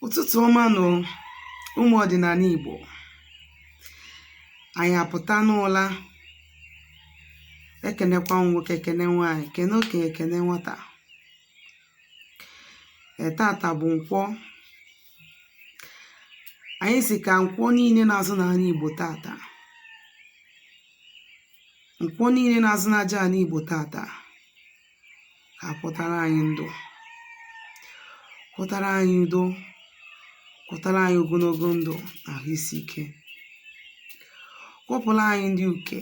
Ụtụtụ ọma nụ, ụmụ ọdịnala Igbo. Anyị apụta n'ụla. Ekenekwa m nwoke, kene nwaanyị, kene okenye, kene nwata. Ee, tata bụ nkwọ. Anyị sị ka nkwọ niile na-azụ n'ala Igbo tata, nkwọ niile na-azụ n'aja ala Igbo tata, ka kwọtara anyị ndụ, kwọtara anyị udo, kwọtara anyị ogologo ndụ na ahụ isi ike, kwọpụrụ anyị ndị uke.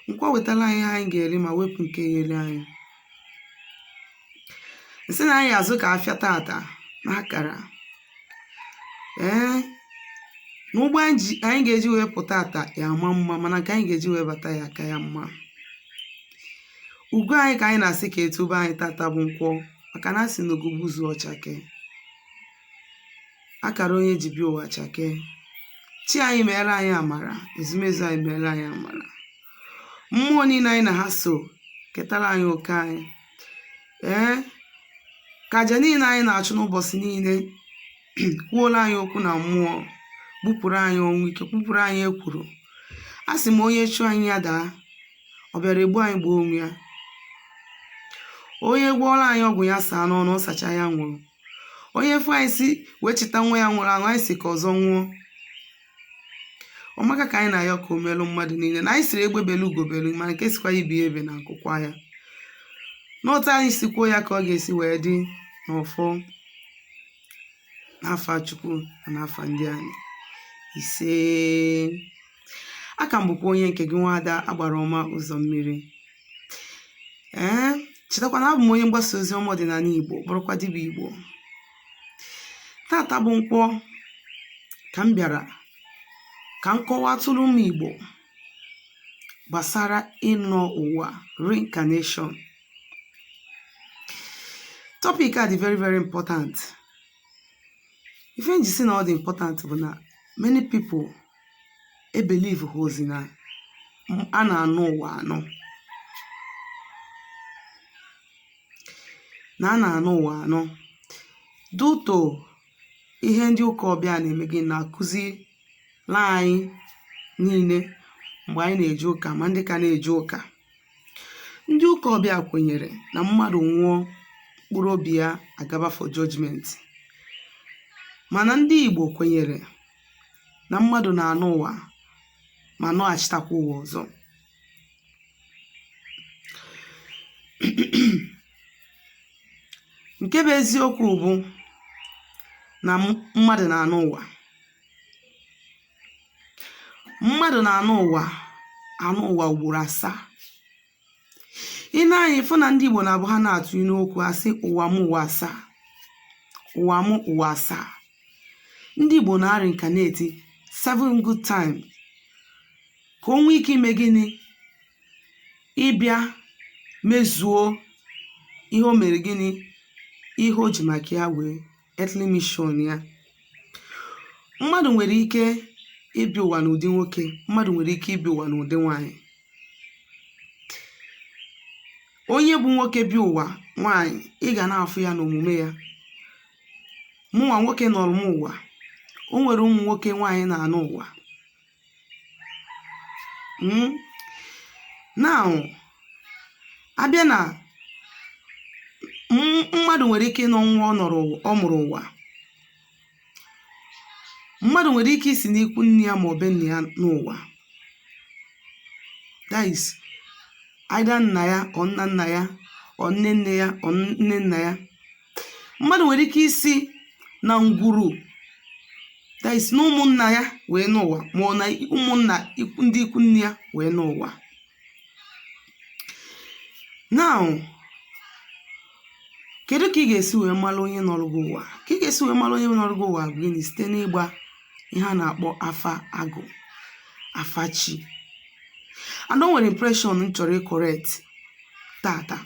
Nkwọ wetara anyị ihe anyị ga-eri ma wepụ nke ya-eri anyị. M sị na anyị azụ ka afịa tata n'akara ee na ụgbọ anyị ga-eji wee pụta tata ya ama mma, mana nke anyị ga-eji wee bata ya aka ya mma. Ugo anyị ka anyị na-asị ka etube anyị tata bụ nkwọ, maka na a sị na ugo gbuzuo ọ chakee, akara onye ji bịa ụwa chakee. Chi anyị meere anyị amara, ezumezu anyị meere anyị amara, mmụọ niile anyị na ha so ketara anyị oke anyị. Ee, ka aja niile anyị na-achụ n'ụbọchị niile kwuola anyị okwu na mmụọ, gbupụrụ anyị ọnwụ ike, gbupụrụ anyị ekworo. A sị m onye chụọ anyị ya daa, ọ bịara egbu anyị gbuo onwe ya. Onye gwọọrọ anyị ọgwụ ya saa n'ọnụ, ọ sacha ya nwụrụ. Onye fụ anyị sị wee cheta nwa ya nwụrụ anwụ, anyị sị ka ọzọ nwụọ. Ọmaka ka anyị na-ayọ ka o melụ mmadụ niile na anyị sịrị egbe belu ugo belu, mana nke sịkwa ibe ya ebena nku kwaa ya. N'otu anyị si kwuo ya ka ọ ga-esi wee dị n'ọfọ, n'afa Chukwu na n'afa ndị anyị. Ise. Aka m bụkwa onye nke gị, nwaada agbara ọma ụzọ mmiri. Ee, chetakwa na abụ m onye mgbasa ozi ọma ọdịnala Igbo, bụrụkwa dibịa Igbo. Tata bụ nkwọ ka m bịara ka m kọwatụrụ ụmụ Igbo gbasara ịnọ ụwa, reincarnation. Topic a dị very very important. Ife m ji sị na ọ dị important bụ na many people ebelieve hozi na a na-anọ ụwa anọ, na a na-anọ ụwa anọ, due to ihe ndị ụka ọbịa na-eme gị na-akụzila anyị niile mgbe anyị na-eje ụka, ma ndị ka na-eje ụka. Ndị ụka ọbịa kwenyere na mmadụ nwụọ, mkpụrụ obi ya agaba for judgment, mana ndị Igbo kwenyere na mmadụ na-anọ ụwa ma nọghachitakwa ụwa ọzọ. Nke bụ eziokwu bụ na mmadụ na-anọ ụwa, mmadụ na-anọ ụwa, anọ ụwa ugboro asaa. I nee anya fụ na ndị Igbo na-abụ ha na-atụ inu okwu, asị ụwa m ụwa asaa, ụwa m ụwa asaa. Ndị Igbo na-reincarnate seven good time ka o nwee ike ime gịnị? Ịbịa mezuo ihe o mere gịnị, ihe o ji maka ya wee earthly mission ya. Mmadụ nwere ike ịbịa ụwa n'ụdị nwoke, mmadụ nwere ike ịbịa ụwa n'ụdị nwaanyị. Onye bụ nwoke bịa ụwa nwaanyị, ị ga na-afụ ya n'omume ya. Mụnwa nwoke nọrọ m ụwa, o nwere ụmụ nwoke nwaanyị na-anọ ụwa. Now, abịa na mmadụ nwere ike ịnọ nwa ọ nọrọ ọ mụrụ ụwa, mmadụ nwere ike isi n'ikwu nne ya ma ọ be nna ya n'ụwa, that is either nna ya or nna nna ya or nne nne ya or nne nna ya. Mmadụ nwere ike isi na ngwuru, that is na ụmụnna ya wee n'ụwa, ma ọ na ụmụnna ndị ikwu nne ya wee n'ụwa. Now, kedu ka ị ga-esi wee mara onye nọrọ gị ụwa? Ka ị ga-esi wee mara onye nọrọ gị ụwa bụ gịnị? Site n'ịgba ihe a na-akpọ afa agụ, afa chi. And o nwere impression m chọrọ ịcorrect tata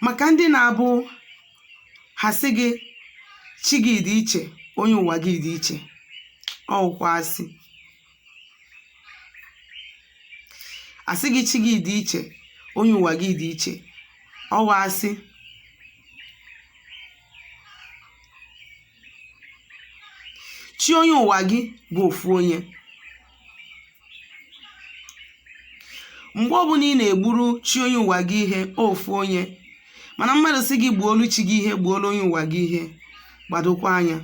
maka ndị na-abụ ha sị gị chi gị dị iche, onye ụwa gị dị iche. Ọwụkwa asị. Asị gị chi gị dị iche, onye ụwa gị dị iche, ọwa asị. Chi onye ụwa gị bụ ofu onye. Mgbe ọbụla ị na-egburu chi onye ụwa gị ihe, ofu onye. Mana mmadụ sị gị gbuolu chi gị ihe, gbuolu onye ụwa gị ihe, gbadokwa anya.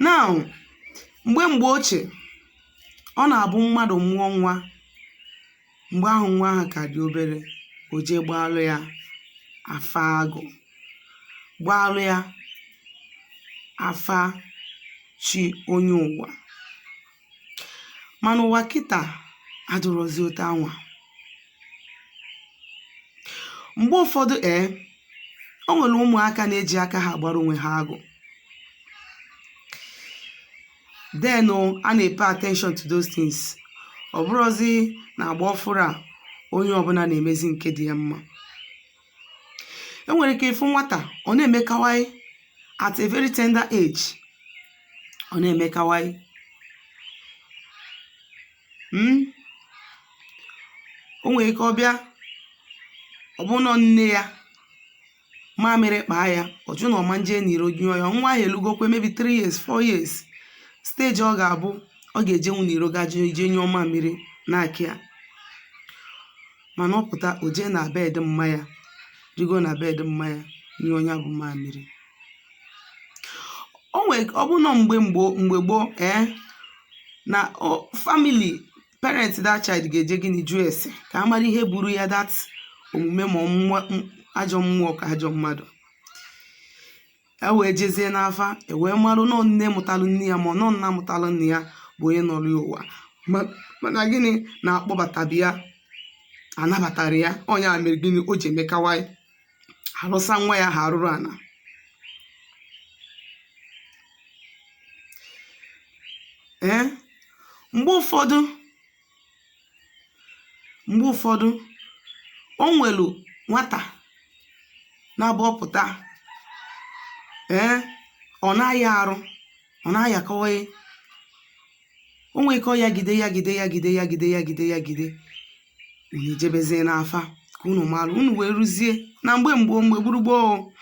Now, mgbe ochie, ọ na-abụ mmadụ mụọ nwa, mgbe ahụ nwa ahụ ka dị obere, o jee gbaalụ ya afa agụ, gbaalụ ya afa chi onye ụwa. Mana ụwa kịta adịrọzi otu anwa. Mgbe ụfọdụ o nwere ụmụaka na-eji aka ha agbara onwe ha agụ. Then a na-epay attention to those things. Ọ bụrụzi na agba ọfụrụ a, onye ọbụla na-emezi nke dị ya mma. E nwere ike ịfụ nwata, ọ na-eme kawaii at a very tender age, ọ na-eme kawaii. O nwere ike ọ bịa, ọ bụ na nne ya mamịrị kpaa ya, ọ jụ na ọ ma nje n'iro nyụọ ya. Nwa ahụ elugokwe maybe 3 years, 4 years, stage ọ ga-abụ ọ ga-ejenwu n'iro ga jee nyụọ mamịrị na-akị ya. Mana ọ pụta, o jee na bed mma ya, rigo na bed mma ya, nyụọ ya bụ mamịrị. O nwere, ọ bụ nọ mgbe gboo na family parent that child ga-eje gịnị, jụọ ese ka a mara ihe buru ya that omume, ma ajọ mmụọ ka ajọ mmadụ. E wee jezie n'afa, e wee marụ nọ nne mụtalụ nne ya, ma ọ nọ nna mụtalụ nne ya bụ onye nọrọ ya ụwa. Mana gịnị na-akpọbatabi ya, anabatara ya, onye a mere gịnị o ji eme kawaii, arụsa nwa ya ha arụrụ ana. Mgbe ụfọdụ o nwelu nwata na-abụ ọ pụta, ọ na-aya arụ, ọ na-ayakọwa. O nwere ike ọ yagide, yagide, yagide, yagide, yagide, yagide, unu ejebezie n'afa ka unu malụ. Unu wee ruzie na mgbe gburugburu,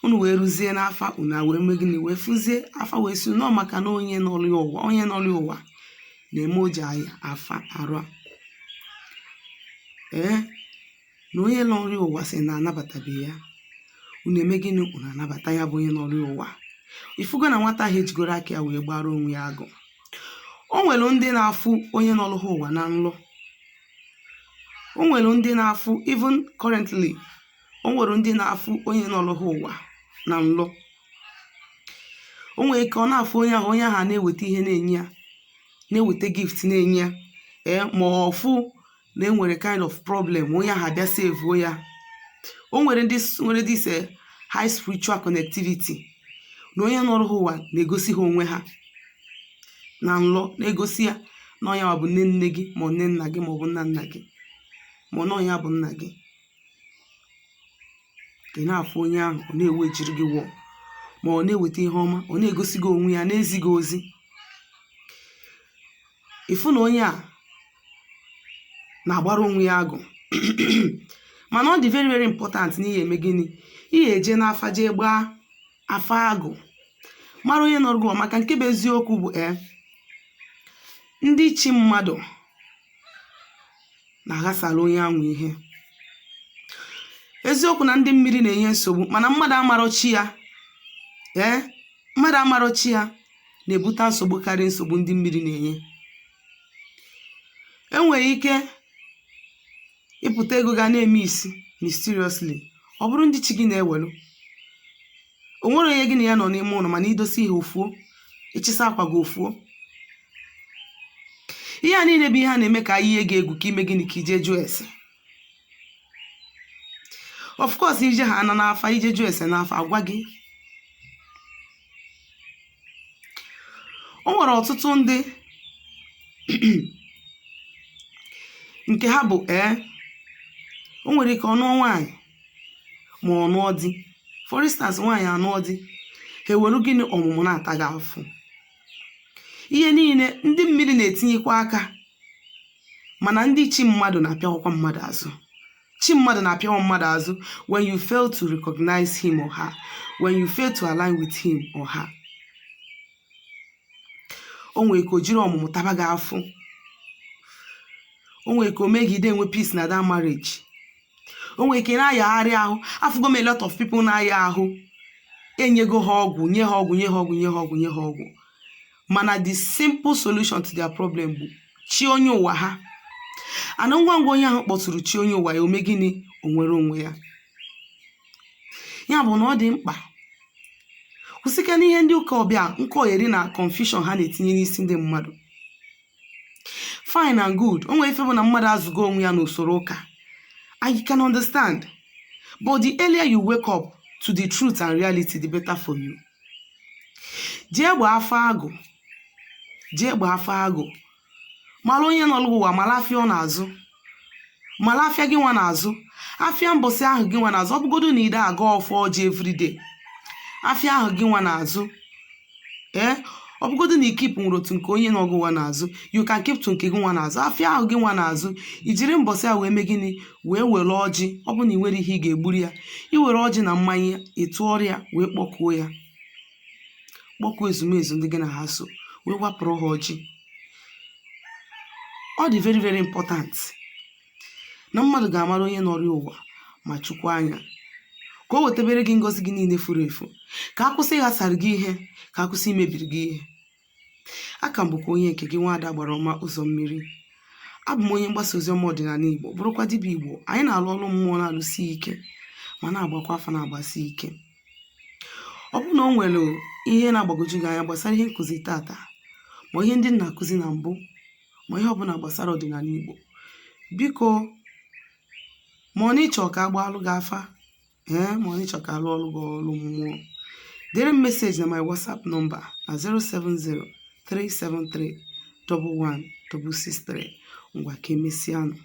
unu wee ruzie n'afa, unu wee mee gịnị, wee fụzie afa, wee sị nọọ maka na onye nọrọ ya ụwa, onye nọrọ ya ụwa na-eme o ji aya afa arụ a. Na onye nọrọ ya ụwa sị na anabatabeghị ya. Unu eme gịnị? Unu anabata ya bụ onye nọrọ ya ụwa. Ifugo na nwata ahụ ejigoro aka ya wee gbara onwe ya agụ. O nwere ndị na-afụ onye nọrọ ha ụwa na nlọ. O nwere ndị na-afụ, even currently, o nwere ndị na-afụ onye nọrọ ha ụwa na nlọ. O nwere ike ọ na-afụ onye ahụ, onye ahụ na-eweta ihe na-enye ya, na-eweta gift na-enye ya, ma ọ fụ na e nwere kind of problem, onye ahụ abịa sevuo ya. O nwere ndị nwere this high spiritual connectivity, na onye nọrọ ha ụwa na-egosi ha onwe ha na nlọ, na-egosi ya na onye bụ nne nne gị, ma ọ nne nna gị, ma ọ bụ nna nna gị, ma ọ na onye bụ nna gị. Ị na-afụ onye ahụ, ọ na-ewe jiri gị wụọ, ma ọ na-eweta ihe ọma, ọ na-egosi gị onwe ya, na-ezi gị ozi. Ịfụ na onye a na-agbara onwe ya agụ. Mana ọ dị very very important na ihe eme gịnị, ihe eje n'afa, jee gbaa afa agụ, mara onye nọrọ gị. Maka nke bụ eziokwu bụ ndị chi mmadụ na-aghasara onye ahụ ihe. Eziokwu na ndị mmiri na-enye nsogbu, mana mmadụ amarọ chi ya, mmadụ amarọ chi ya na-ebute nsogbu karịa nsogbu ndị mmiri na-enye. Enwere ike ịpụta, ego ga na-eme isi mysteriously, ọ bụrụ ndị chi gị na-ewelu. O nwere onye gị na ya nọ n'ime ụlọ, mana idosi ihe ofuo, ịchịsa akwa gị ofuo. Ihe a niile bụ ihe a na-eme ka ihe gị egwu, ka ime gịnị, ka ije jụọ ese. Of course, ije ha ana n'afa, ije jụọ ese n'afa, agwa gị. O nwere ọtụtụ ndị nke ha bụ o nwere ike ọ nụọ nwaanyị ma ọ nụọ di. For instance, nwaanyị anụọ di, ha ewere gịnị, ọmụmụ na-ata gị afụ. Ihe niile ndị mmiri na-etinyekwa aka, mana ndị chi mmadụ na-apịawakwa mmadụ azụ. Chi mmadụ na-apịawa mmadụ azụ when you fail to recognize him or her, when you fail to align with him or her. O nwere ike o jiri ọmụmụ taba gị afụ. O nwere ike o mee gị ide enwe peace na that marriage. O nwere ike na-ayagharị ahụ. Afụgo m a lot of people na-aya ahụ, enyego ha ọgwụ, nye ha ọgwụ, nye ha ọgwụ, nye ha ọgwụ, nye ha ọgwụ, mana the simple solution to their problem bụ chi onye ụwa ha. Ana ngwa ngwa onye ahụ kpọtụrụ chi onye ụwa ya, ome gịnị? O nwere onwe ya. Ya bụ na ọ dị mkpa, kwụsịka n'ihe ndị ụka ọbịa nkọgheri na confusion ha na-etinye n'isi ndị mmadụ. Fine and good, o nwere ife bụ na mmadụ azụgo onwe ya n'usoro ụka, and you can understand, but the earlier you wake up to the truth and reality, the better for you. Jee gbaa afa agụ, jee gbaa afa agụ, mara onye nọ n'ụwa, mara afịa ọ na-azụ, mara afịa gị nwa na-azụ, afịa mbọsị ahụ gị nwa na-azụ. Ọ bụgodo na ide aga ọfọ ọjị everyday, afịa ahụ gị nwa na-azụ, ee, ọ bụgodo na ikip nwere otu nke onye nọ gị nwa na-azụ, you can keep to nke gị nwa na-azụ, afịa ahụ gị nwa na-azụ. Ijiri mbọsị ahụ wee mee gịnị? Wee were ọjị. Ọ bụ na ị nwere ihe ị ga-egburu ya, i were ọjị na mmanya, ịtụọrọ ya, wee kpọkuo ya, kpọkuo ezumezu ndị gị na ha so, wee wapụrụ ha ọjị. Ọ dị very, very important na mmadụ ga-amara onye nọrọ ụwa ma chukwu anya ka o wetabere gị ngọzi gị niile furu efu, ka a kwụsị ịghasara gị ihe, ka a kwụsị imebiri gị ihe. Aka m bụkwa onye nke gị, nwaada gbara ọma ụzọ mmiri. Abụ m onye mgbasa oziọma ọdịnala Igbo, bụrụkwa dibịa Igbo. Anyị na-alụ ọrụ mmụọ, na-alụsi ike, ma na-agbakwa afa, na-agbasi ike. Ọ bụrụ na o nwere ihe na-agbagwoju gị anya gbasara ihe nkụzi tata, ma ihe ndị m na-akụzi na mbụ, ma ihe ọbụla gbasara ọdịnala Igbo, biko, ma ọ na ịchọ ka agbaalụ gị afa, ee, ma ọ na ịchọ ka alụ ọrụ gị ọrụ mmụọ, dere m message na my WhatsApp number na 070 373 11663. Ngwa, ka emesịanụ.